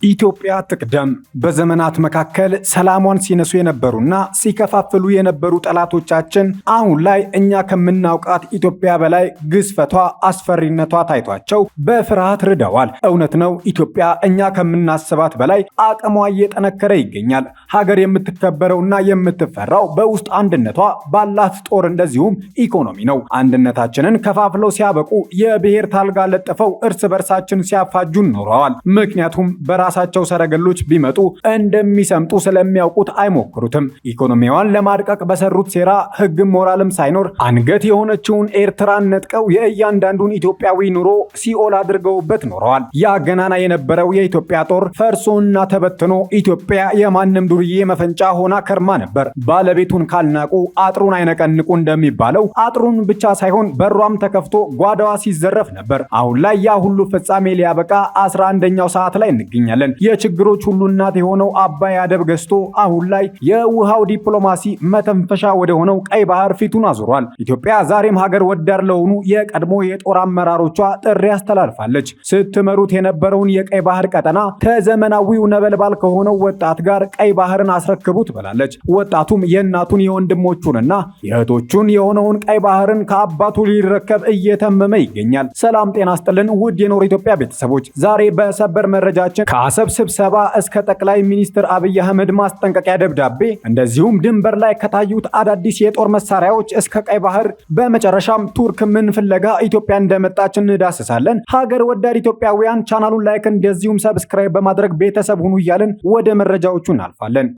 ኢትዮጵያ ትቅደም። በዘመናት መካከል ሰላሟን ሲነሱ የነበሩና ሲከፋፍሉ የነበሩ ጠላቶቻችን አሁን ላይ እኛ ከምናውቃት ኢትዮጵያ በላይ ግዝፈቷ፣ አስፈሪነቷ ታይቷቸው በፍርሃት ርደዋል። እውነት ነው፣ ኢትዮጵያ እኛ ከምናስባት በላይ አቅሟ እየጠነከረ ይገኛል። ሀገር የምትከበረውና የምትፈራው በውስጥ አንድነቷ፣ ባላት ጦር እንደዚሁም ኢኮኖሚ ነው። አንድነታችንን ከፋፍለው ሲያበቁ የብሔር ታልጋ ለጥፈው እርስ በርሳችን ሲያፋጁን ኖረዋል። ምክንያቱም በራሳቸው ሰረገሎች ቢመጡ እንደሚሰምጡ ስለሚያውቁት አይሞክሩትም። ኢኮኖሚዋን ለማድቀቅ በሰሩት ሴራ ሕግም ሞራልም ሳይኖር አንገት የሆነችውን ኤርትራን ነጥቀው የእያንዳንዱን ኢትዮጵያዊ ኑሮ ሲኦል አድርገውበት ኖረዋል። ያ ገናና የነበረው የኢትዮጵያ ጦር ፈርሶና ተበትኖ ኢትዮጵያ የማንም ዱርዬ መፈንጫ ሆና ከርማ ነበር። ባለቤቱን ካልናቁ አጥሩን አይነቀንቁ እንደሚባለው አጥሩን ብቻ ሳይሆን በሯም ተከፍቶ ጓዳዋ ሲዘረፍ ነበር። አሁን ላይ ያ ሁሉ ፍጻሜ ሊያበቃ 11ኛው ሰዓት ላይ እንገኛለን። የችግሮች ሁሉ እናት የሆነው አባይ አደብ ገዝቶ አሁን ላይ የውሃው ዲፕሎማሲ መተንፈሻ ወደ ሆነው ቀይ ባህር ፊቱን አዙሯል። ኢትዮጵያ ዛሬም ሀገር ወዳድ ለሆኑ የቀድሞ የጦር አመራሮቿ ጥሪ አስተላልፋለች። ስትመሩት የነበረውን የቀይ ባህር ቀጠና ከዘመናዊው ነበልባል ከሆነው ወጣት ጋር ቀይ ባህርን አስረክቡ ትበላለች። ወጣቱም የእናቱን የወንድሞቹንና የእህቶቹን የሆነውን ቀይ ባህርን ከአባቱ ሊረከብ እየተመመ ይገኛል። ሰላም ጤና ስጥልን ውድ የኖር ኢትዮጵያ ቤተሰቦች፣ ዛሬ በሰበር መረጃችን ከአሰብ ስብሰባ እስከ ጠቅላይ ሚኒስትር አብይ አህመድ ማስጠንቀቂያ ደብዳቤ እንደዚሁም ድንበር ላይ ከታዩት አዳዲስ የጦር መሳሪያዎች እስከ ቀይ ባህር፣ በመጨረሻም ቱርክ ምን ፍለጋ ኢትዮጵያ እንደመጣች እንዳስሳለን። ሀገር ወዳድ ኢትዮጵያውያን ቻናሉን like እንደዚሁም subscribe በማድረግ ቤተሰብ ሁኑ እያልን ወደ መረጃዎቹ እናልፋለን።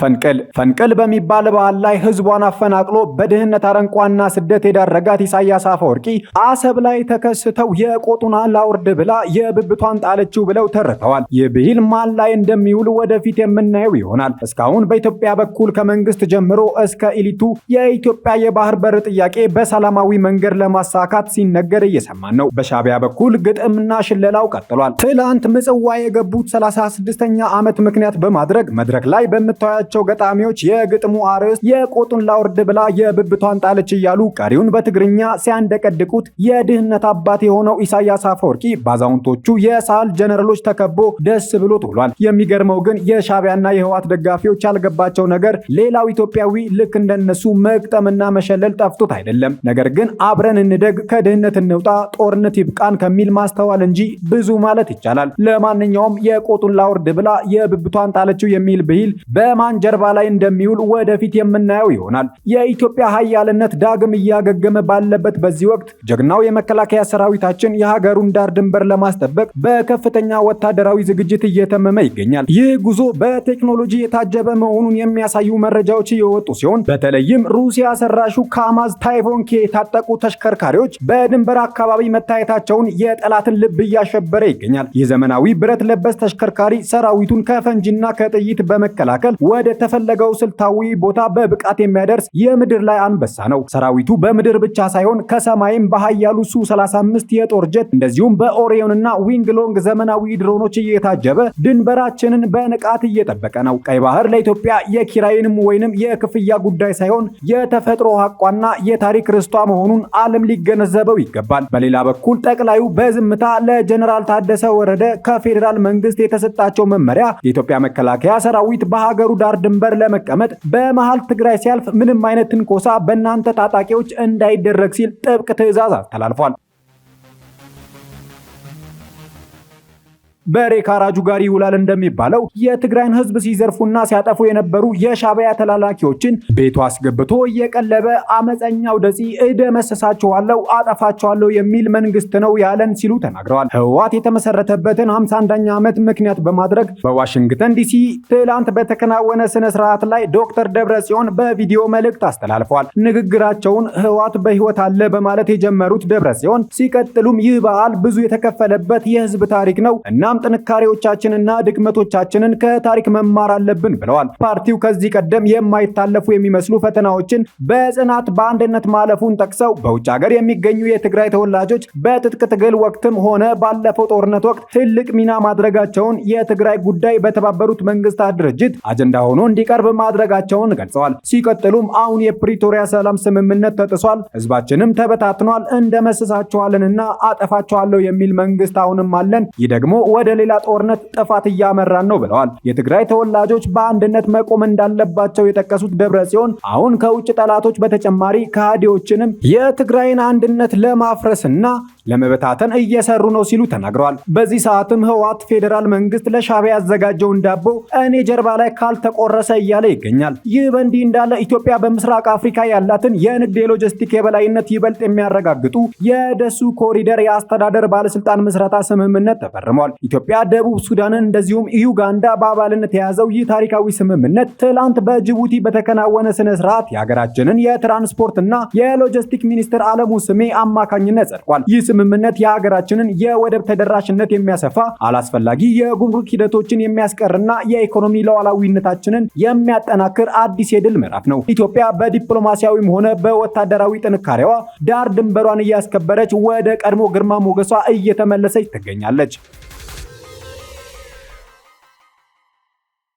ፈንቅል ፈንቅል በሚባል በዓል ላይ ህዝቧን አፈናቅሎ በድህነት አረንቋና ስደት የዳረጋት ኢሳያስ አፈወርቂ አሰብ ላይ ተከስተው የቆጡን ላውርድ ብላ የብብቷን ጣለችው ብለው ተርተዋል። ይህ ብሂል ማን ላይ እንደሚውል ወደፊት የምናየው ይሆናል። እስካሁን በኢትዮጵያ በኩል ከመንግስት ጀምሮ እስከ elite ኡ የኢትዮጵያ የባህር በር ጥያቄ በሰላማዊ መንገድ ለማሳካት ሲነገር እየሰማን ነው። በሻቢያ በኩል ግጥምና ሽለላው ቀጥሏል። ትላንት ምጽዋ የገቡት 36ኛ ዓመት ምክንያት በማድረግ መድረክ ላይ በምታያቸው ገጣሚዎች የግጥሙ አርዕስት የቆጡን ላውርድ ብላ የብብቷን ጣለች እያሉ ቀሪውን በትግርኛ ሲያንደቀድቁት የድህነት አባት የሆነው ኢሳያስ አፈወርቂ ባዛውንቶቹ የሳህል ጀነራሎች ተከቦ ደስ ብሎት ውሏል። የሚገርመው ግን የሻቢያና የህወሓት ደጋፊዎች ያልገባቸው ነገር ሌላው ኢትዮጵያዊ ልክ እንደነሱ መግጠምና መሸለል ጠፍቶት አይደለም። ነገር ግን አብረን እንደግ፣ ከድህነት እንውጣ፣ ጦርነት ይብቃን ከሚል ማስተዋል እንጂ ብዙ ማለት ይቻላል። ለማንኛውም የቆጡን ላውርድ ብላ የብብቷን ጣለችው የሚል ብሂል በማን ጀርባ ላይ እንደሚውል ወደፊት የምናየው ይሆናል። የኢትዮጵያ ሀያልነት ዳግም እያገገመ ባለበት በዚህ ወቅት ጀግናው የመከላከያ ሰራዊታችን የሀገሩን ዳር ድንበር ለማስጠበቅ በከፍተኛ ወታደራዊ ዝግጅት እየተመመ ይገኛል። ይህ ጉዞ በቴክኖሎጂ የታጀበ መሆኑን የሚያሳዩ መረጃዎች እየወጡ ሲሆን በተለይም ሩሲያ ሰራሹ ካማዝ ታይፎን ኬ የታጠቁ ተሽከርካሪዎች በድንበር አካባቢ መታየታቸውን የጠላትን ልብ እያሸበረ ይገኛል። ይህ ዘመናዊ ብረት ለበስ ተሽከርካሪ ሰራዊቱን ከፈንጂና ከጥይት በመከላከል ወደ ተፈለገው ስልታዊ ቦታ በብቃት የሚያደርስ የምድር ላይ አንበሳ ነው። ሰራዊቱ በምድር ብቻ ሳይሆን ከሰማይም በኃያሉ ሱ 35 የጦር ጀት እንደዚሁም በኦሪዮንና ዊንግ ሎንግ ዘመናዊ ድሮኖች እየታጀበ ድንበራችንን በንቃት እየጠበቀ ነው። ቀይ ባህር ለኢትዮጵያ የኪራይንም ወይንም የክፍያ ጉዳይ ሳይሆን የተፈጥሮ ሀቋና የታሪክ ርስቷ መሆኑን ዓለም ሊገነዘበው ይገባል። በሌላ በኩል ጠቅላዩ በዝምታ ለጀነራል ታደሰ ወረደ ከፌዴራል መንግስት የተሰጣቸው መመሪያ የኢትዮጵያ መከላከያ ሰራዊት በሀገሩ ዳር ድንበር ለመቀመጥ በመሃል ትግራይ ሲያልፍ ምንም አይነት ትንኮሳ በእናንተ ታጣቂዎች እንዳይደረግ ሲል ጥብቅ ትዕዛዝ አስተላልፏል። በሬ ካራጁ ጋር ይውላል እንደሚባለው የትግራይን ሕዝብ ሲዘርፉና ሲያጠፉ የነበሩ የሻቢያ ተላላኪዎችን ቤቱ አስገብቶ እየቀለበ አመፀኛው ደጺ እደመሰሳችኋለሁ፣ አጠፋችኋለሁ የሚል መንግስት ነው ያለን ሲሉ ተናግረዋል። ህወሓት የተመሰረተበትን 51ኛ ዓመት ምክንያት በማድረግ በዋሽንግተን ዲሲ ትላንት በተከናወነ ስነ ስርዓት ላይ ዶክተር ደብረጽዮን በቪዲዮ መልእክት አስተላልፈዋል። ንግግራቸውን ህወሓት በህይወት አለ በማለት የጀመሩት ደብረጽዮን ሲቀጥሉም ይህ በዓል ብዙ የተከፈለበት የህዝብ ታሪክ ነው እና በጋራም ጥንካሬዎቻችንና ድክመቶቻችንን ከታሪክ መማር አለብን ብለዋል። ፓርቲው ከዚህ ቀደም የማይታለፉ የሚመስሉ ፈተናዎችን በጽናት በአንድነት ማለፉን ጠቅሰው በውጭ ሀገር የሚገኙ የትግራይ ተወላጆች በትጥቅ ትግል ወቅትም ሆነ ባለፈው ጦርነት ወቅት ትልቅ ሚና ማድረጋቸውን፣ የትግራይ ጉዳይ በተባበሩት መንግስታት ድርጅት አጀንዳ ሆኖ እንዲቀርብ ማድረጋቸውን ገልጸዋል። ሲቀጥሉም አሁን የፕሪቶሪያ ሰላም ስምምነት ተጥሷል፣ ህዝባችንም ተበታትኗል፣ እንደመስሳቸዋለንና አጠፋቸዋለሁ የሚል መንግስት አሁንም አለን። ይህ ደግሞ ወደ ሌላ ጦርነት ጥፋት እያመራን ነው ብለዋል። የትግራይ ተወላጆች በአንድነት መቆም እንዳለባቸው የጠቀሱት ደብረ ጽዮን አሁን ከውጭ ጠላቶች በተጨማሪ ከሃዲዎችንም የትግራይን አንድነት ለማፍረስና ለመበታተን እየሰሩ ነው ሲሉ ተናግረዋል። በዚህ ሰዓትም ህወሓት ፌዴራል መንግስት ለሻዕቢያ ያዘጋጀውን ዳቦ እኔ ጀርባ ላይ ካልተቆረሰ እያለ ይገኛል። ይህ በእንዲህ እንዳለ ኢትዮጵያ በምስራቅ አፍሪካ ያላትን የንግድ የሎጂስቲክ የበላይነት ይበልጥ የሚያረጋግጡ የደሱ ኮሪደር የአስተዳደር ባለስልጣን ምስረታ ስምምነት ተፈርሟል። ኢትዮጵያ፣ ደቡብ ሱዳንን እንደዚሁም ዩጋንዳ በአባልነት የያዘው ይህ ታሪካዊ ስምምነት ትላንት በጅቡቲ በተከናወነ ስነ ስርዓት የሀገራችንን የትራንስፖርትና የሎጂስቲክ ሚኒስትር አለሙ ስሜ አማካኝነት ጸድቋል። ይህ ስምምነት የሀገራችንን የወደብ ተደራሽነት የሚያሰፋ፣ አላስፈላጊ የጉምሩክ ሂደቶችን የሚያስቀርና የኢኮኖሚ ሉዓላዊነታችንን የሚያጠናክር አዲስ የድል ምዕራፍ ነው። ኢትዮጵያ በዲፕሎማሲያዊም ሆነ በወታደራዊ ጥንካሬዋ ዳር ድንበሯን እያስከበረች ወደ ቀድሞ ግርማ ሞገሷ እየተመለሰች ትገኛለች።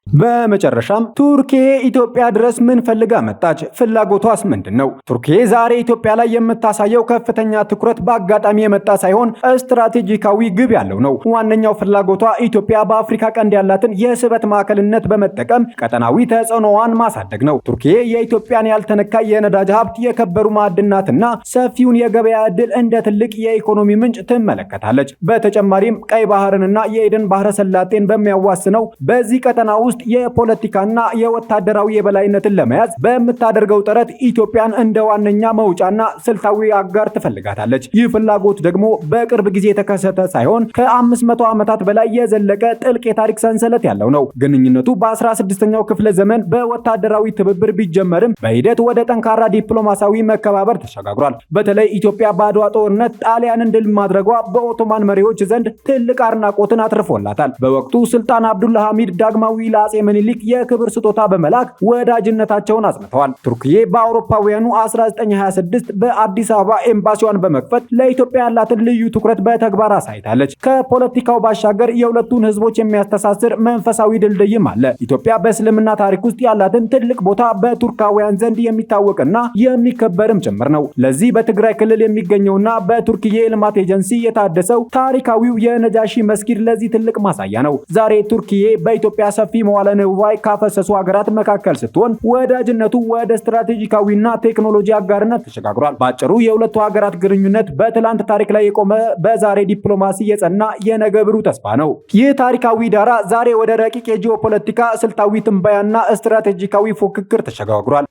በመጨረሻም ቱርኪዬ ኢትዮጵያ ድረስ ምን ፈልጋ መጣች? ፍላጎቷስ ምንድን ነው? ቱርኪዬ ዛሬ ኢትዮጵያ ላይ የምታሳየው ከፍተኛ ትኩረት በአጋጣሚ የመጣ ሳይሆን ስትራቴጂካዊ ግብ ያለው ነው። ዋነኛው ፍላጎቷ ኢትዮጵያ በአፍሪካ ቀንድ ያላትን የስበት ማዕከልነት በመጠቀም ቀጠናዊ ተጽዕኖዋን ማሳደግ ነው። ቱርኪዬ የኢትዮጵያን ያልተነካ የነዳጅ ሀብት፣ የከበሩ ማዕድናትና ሰፊውን የገበያ ዕድል እንደ ትልቅ የኢኮኖሚ ምንጭ ትመለከታለች። በተጨማሪም ቀይ ባህርንና የኤደን ባህረ ሰላጤን በሚያዋስነው በዚህ ቀጠና ውስጥ የፖለቲካና የወታደራዊ የበላይነትን ለመያዝ በምታደርገው ጥረት ኢትዮጵያን እንደ ዋነኛ መውጫና ስልታዊ አጋር ትፈልጋታለች። ይህ ፍላጎት ደግሞ በቅርብ ጊዜ የተከሰተ ሳይሆን ከ500 ዓመታት በላይ የዘለቀ ጥልቅ የታሪክ ሰንሰለት ያለው ነው። ግንኙነቱ በ16ኛው ክፍለ ዘመን በወታደራዊ ትብብር ቢጀመርም በሂደት ወደ ጠንካራ ዲፕሎማሲያዊ መከባበር ተሸጋግሯል። በተለይ ኢትዮጵያ በአድዋ ጦርነት ጣሊያንን ድል ማድረጓ በኦቶማን መሪዎች ዘንድ ትልቅ አድናቆትን አትርፎላታል። በወቅቱ ሱልጣን አብዱል ሐሚድ ዳግማዊ ለአጼ ምኒልክ የክብር ስጦታ በመላክ ወዳጅነታቸውን አጽንተዋል። ቱርክዬ በአውሮፓውያኑ 1926 በአዲስ አበባ ኤምባሲዋን በመክፈት ለኢትዮጵያ ያላትን ልዩ ትኩረት በተግባር አሳይታለች። ከፖለቲካው ባሻገር የሁለቱን ህዝቦች የሚያስተሳስር መንፈሳዊ ድልድይም አለ። ኢትዮጵያ በእስልምና ታሪክ ውስጥ ያላትን ትልቅ ቦታ በቱርካውያን ዘንድ የሚታወቅና የሚከበርም ጭምር ነው። ለዚህ በትግራይ ክልል የሚገኘውና በቱርክዬ ልማት ኤጀንሲ የታደሰው ታሪካዊው የነጃሺ መስጊድ ለዚህ ትልቅ ማሳያ ነው። ዛሬ ቱርክዬ በኢትዮጵያ ሰፊ መዋለ ንዋይ ካፈሰሱ ሀገራት መካከል ስትሆን ወዳጅነቱ ወደ ስትራቴጂካዊና ቴክኖሎጂ አጋርነት ተሸጋግሯል። በአጭሩ የሁለቱ ሀገራት ግንኙነት በትላንት ታሪክ ላይ የቆመ፣ በዛሬ ዲፕሎማሲ የጸና፣ የነገ ብሩህ ተስፋ ነው። ይህ ታሪካዊ ዳራ ዛሬ ወደ ረቂቅ የጂኦፖለቲካ ስልታዊ ትንበያና ስትራቴጂካዊ ፉክክር ተሸጋግሯል።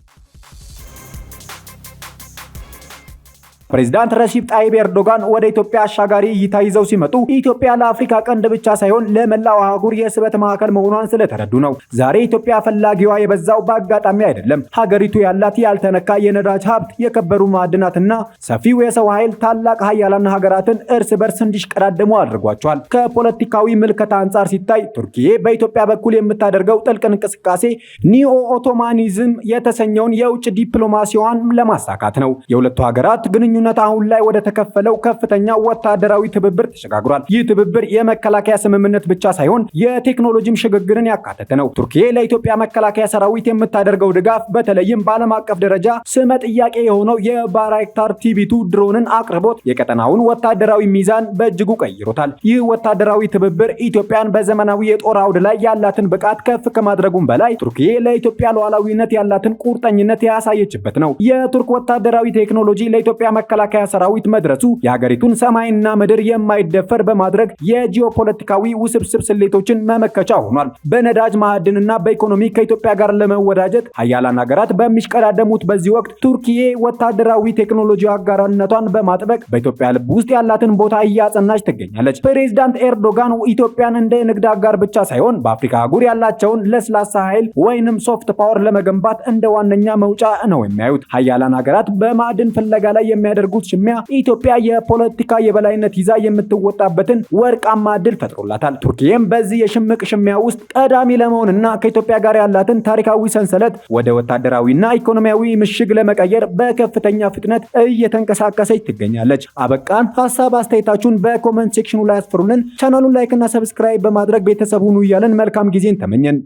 ፕሬዚዳንት ረሲፕ ጣይብ ኤርዶጋን ወደ ኢትዮጵያ አሻጋሪ እይታ ይዘው ሲመጡ ኢትዮጵያ ለአፍሪካ ቀንድ ብቻ ሳይሆን ለመላው አህጉር የስበት ማዕከል መሆኗን ስለተረዱ ነው። ዛሬ ኢትዮጵያ ፈላጊዋ የበዛው በአጋጣሚ አይደለም። ሀገሪቱ ያላት ያልተነካ የነዳጅ ሀብት፣ የከበሩ ማዕድናትና ሰፊው የሰው ኃይል ታላቅ ሀያላን ሀገራትን እርስ በርስ እንዲሽቀዳደሙ አድርጓቸዋል። ከፖለቲካዊ ምልከታ አንጻር ሲታይ ቱርኪዬ በኢትዮጵያ በኩል የምታደርገው ጥልቅ እንቅስቃሴ ኒኦ ኦቶማኒዝም የተሰኘውን የውጭ ዲፕሎማሲዋን ለማሳካት ነው። የሁለቱ ሀገራት ግንኙነት አሁን ላይ ወደ ተከፈለው ከፍተኛ ወታደራዊ ትብብር ተሸጋግሯል። ይህ ትብብር የመከላከያ ስምምነት ብቻ ሳይሆን የቴክኖሎጂም ሽግግርን ያካተተ ነው። ቱርኪዬ ለኢትዮጵያ መከላከያ ሰራዊት የምታደርገው ድጋፍ በተለይም በዓለም አቀፍ ደረጃ ስመ ጥያቄ የሆነው የባይራክታር TB2 ድሮንን አቅርቦት የቀጠናውን ወታደራዊ ሚዛን በእጅጉ ቀይሮታል። ይህ ወታደራዊ ትብብር ኢትዮጵያን በዘመናዊ የጦር አውድ ላይ ያላትን ብቃት ከፍ ከማድረጉም በላይ ቱርኪዬ ለኢትዮጵያ ሉዓላዊነት ያላትን ቁርጠኝነት ያሳየችበት ነው። የቱርክ ወታደራዊ ቴክኖሎጂ ለኢትዮጵያ መከላከያ ሰራዊት መድረሱ የሀገሪቱን ሰማይና ምድር የማይደፈር በማድረግ የጂኦፖለቲካዊ ውስብስብ ስሌቶችን መመከቻ ሆኗል። በነዳጅ ማዕድንና በኢኮኖሚ ከኢትዮጵያ ጋር ለመወዳጀት ሀያላን ሀገራት በሚሽቀዳደሙት በዚህ ወቅት ቱርኪዬ ወታደራዊ ቴክኖሎጂ አጋርነቷን በማጥበቅ በኢትዮጵያ ልብ ውስጥ ያላትን ቦታ እያጸናች ትገኛለች። ፕሬዚዳንት ኤርዶጋን ኢትዮጵያን እንደ ንግድ አጋር ብቻ ሳይሆን በአፍሪካ አህጉር ያላቸውን ለስላሳ ኃይል ወይንም soft power ለመገንባት እንደ ዋነኛ መውጫ ነው የሚያዩት። ሀያላን ሀገራት በማዕድን ፍለጋ ላይ የሚያደርጉት የሚያደርጉት ሽሚያ ኢትዮጵያ የፖለቲካ የበላይነት ይዛ የምትወጣበትን ወርቃማ እድል ፈጥሮላታል። ቱርኪየም በዚህ የሽምቅ ሽሚያ ውስጥ ቀዳሚ ለመሆንና ከኢትዮጵያ ጋር ያላትን ታሪካዊ ሰንሰለት ወደ ወታደራዊና ኢኮኖሚያዊ ምሽግ ለመቀየር በከፍተኛ ፍጥነት እየተንቀሳቀሰች ትገኛለች። አበቃን። ሀሳብ አስተያየታችሁን በ comment section ኑ ላይ አስፍሩልን። ቻናሉን like ና subscribe በማድረግ ቤተሰብ ሁኑ እያለን መልካም ጊዜን ተመኘን።